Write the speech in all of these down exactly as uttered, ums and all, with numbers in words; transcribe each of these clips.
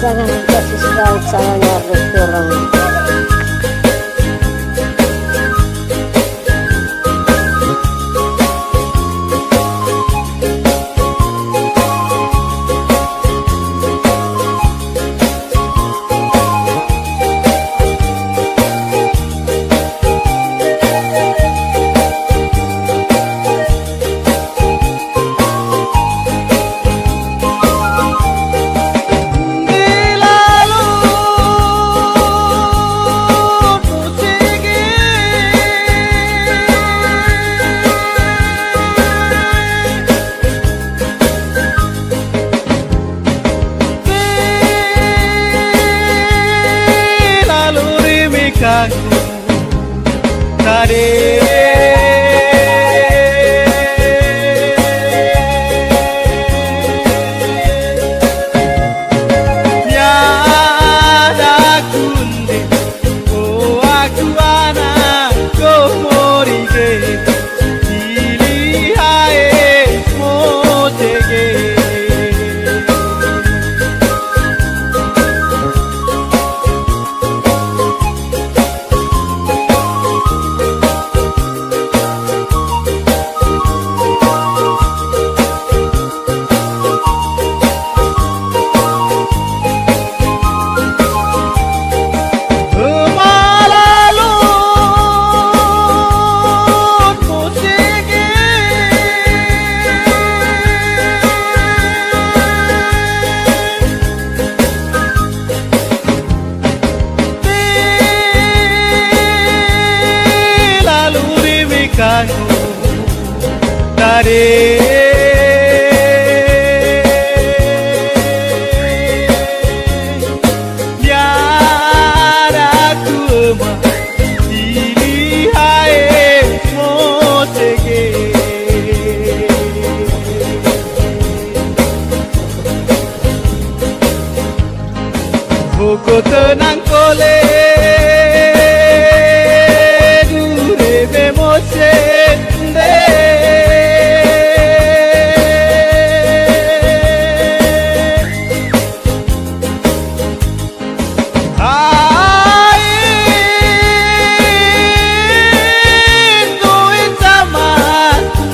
Jangan dikasih subscribe channelnya Restaurant. Lalu rimi kaku tadi. Niada kunde, o aku ana ko morige, pili hae motege. Lalu rimi kaku tadi. Niada ku ema, pili hae motege. Boko tenang kole, dure me mose nde. Ai, tuin sama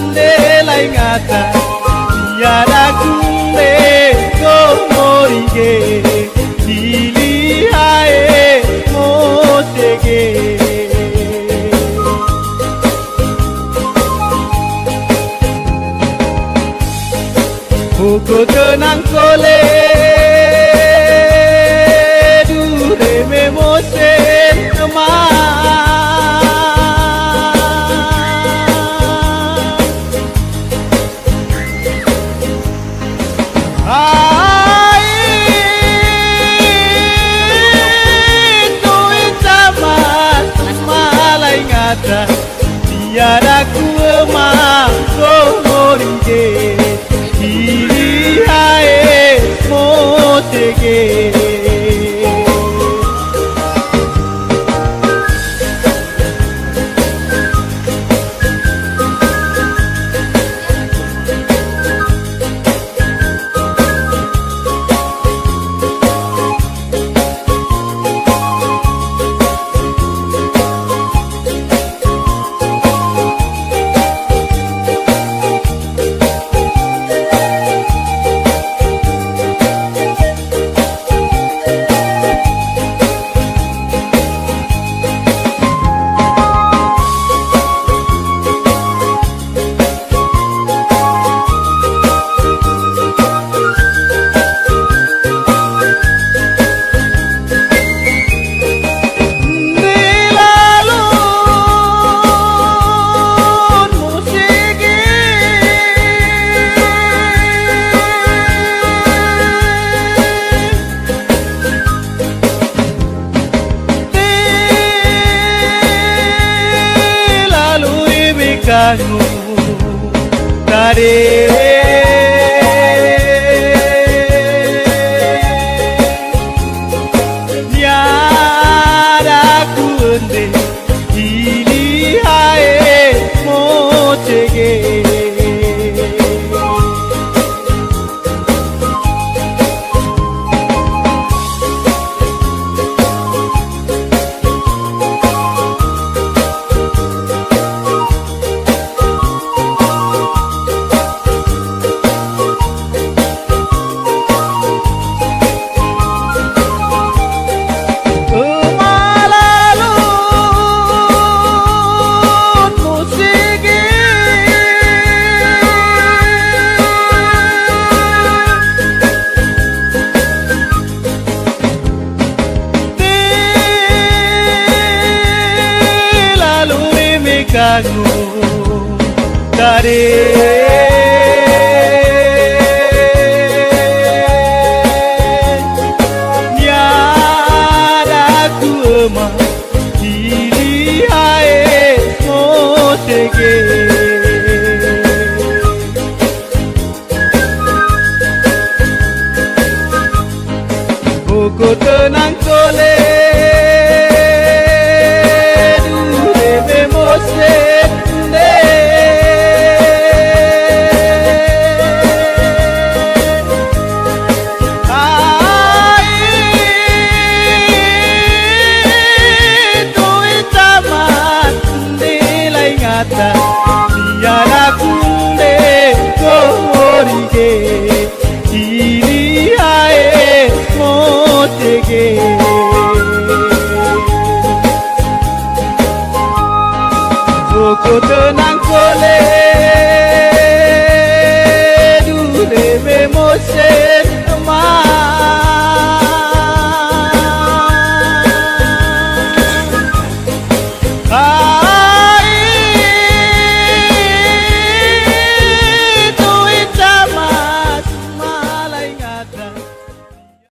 nde lai ngata. Niada kunde ko morige, pili hae motege. Boko tenang kole, dure me mose teman. Ai, tuin sama malai ngata, niada ku ema ko morige, pili hae motege. Te lalu rimi kaku tadi. Niada kunde, pili hae motege. Niadaku ema, hili ae motege. Boko tenang kole, dure be mose nde. Ai, toi tamat nde lai ngata, niadaku nde ko morige. Hili ae motege.